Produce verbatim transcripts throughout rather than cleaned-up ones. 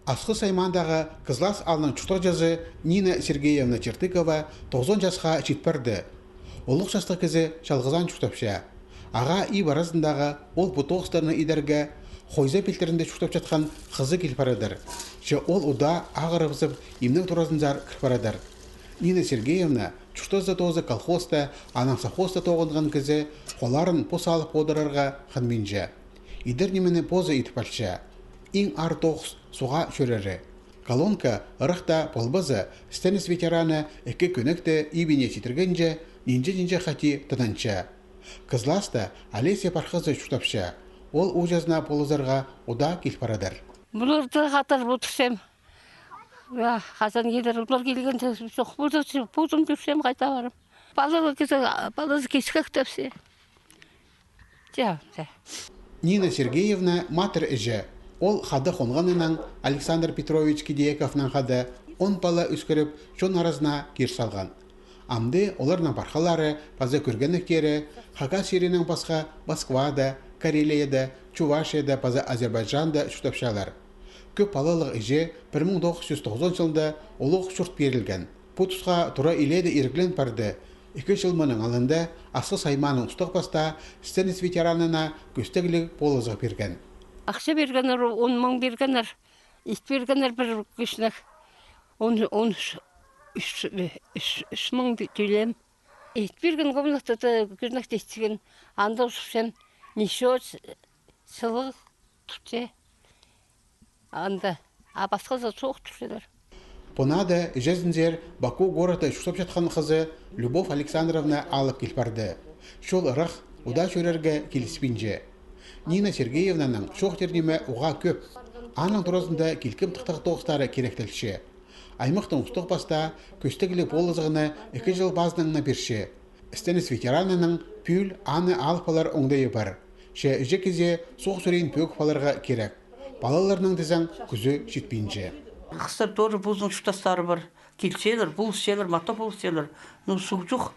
Асхыс аймаандағы Кызлас аалның чуртағҷызы Нина Сергеевна Чертыкова тоғызон часха чит парды. Улуғ частығ кізі чалғызаан чуртапча. Ағаа иб аразындағы ол пу тоғыстарны идерге Хойза пилтірінде чуртапчатхан хызы кил парадыр. Че ол удаа ағырыбызып имнең туразынзар кір парадыр. Нина Сергеевна чуртазы тоозы колхозта, анаң совхозта тоғынған кізі, холарын пос алып одырарға хынминча. Идер нимені позы идіп алча. Иң аар тоғыс суға чӧрері. Колонка ырахта полбаза, Стенис ветераны ікі кӧнекті ибіне читіргенҷе, нинҷе-нинҷе хати тынанча. Кызласта Олеся пархазы чуртапча. Ол ууҷазына полызарға удаа кил парадыр. Пуларны хатап одырчам. Хазан килер, пулар килгенде чох полза, позым чӧрчем, хайда парам. Палалар кізі, палазы кискек тіпче. Че, че. Нина Сергеевна матыр іҷе. Ол хада хонғаннаң Александр Петрович Кидековнаң хада он пала ӧскіріп, чон аразына кир салған. Амды оларның пархалары паза кӧргенектері Хакас чирінең пасха Москвада, Карелияда, Чувашияда паза Азербайджанда чуртапчалар. Кӧп палалығ іҷе пір муң тоғыс чӱс тоғызон чылында улуғ чурт пирілген. Пу тусха тура иледе ирглен парды. Ікі чыл мының алнында Асхыс аймааның устағ пастаа Стенис ветеранына кӧстегліг полызығ пирген. Ахча пиргеннер, он муң пиргеннер, ит пиргеннер пір кӱснек. Он, он ӱс, ӱс, ӱс, ӱс муң тӧлеем. Ит пирген комнатада кӱснек титчең, анда узупчам, ничо, сылығ тутча. Анда, а пасхазы чох турчалар. Пу наада іҷезінзер Баку городта чуртапчатхан хызы Любовь Александровна алып кил парды. Чол ырах, удаа чӧрерге киліспинче. Нина Сергеевнаның чоохтир ниме уғаа кӧп. Аның туразында килкім тыхтағ тоғыстары киректелче. Аймахтың устағ пастаа кӧстегліг полызығны ікі чыл пазынаң на пирче. Стенис ветеранынаң пӱӱл аны алып алар оңдайы пар. Че іҷе кізее суғ сӱрейін пӧгіп аларға кирек. Палаларның тізең кӱзі читпинче. Хыстар тоже позының чуртастары пар. Килчелер, полысчалар, мата полысчалар. Ну, суғҷох,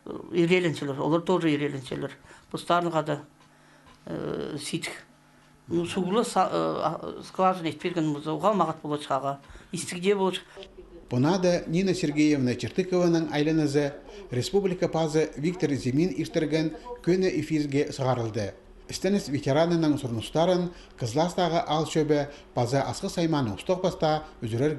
э, ирееленчелер. Олар тоже ирееленчелер. Постарынға даа, э, сидік. Ну, суғ ла са-, э, а, скважина ит пирген полза, уғаа мағат поларҷых, ағаа. Истіг дее поларҷых. Пу наада Нина Сергеевна Чертыкованың айланазы республика пазы Виктор Зимин иртірген кӧні эфирге сығарылды. Стенис ветеранынаң сурыныстарын Кызластағы аал чӧбі паза Асхыс аймааның устағ пастаа ӱзӱрерге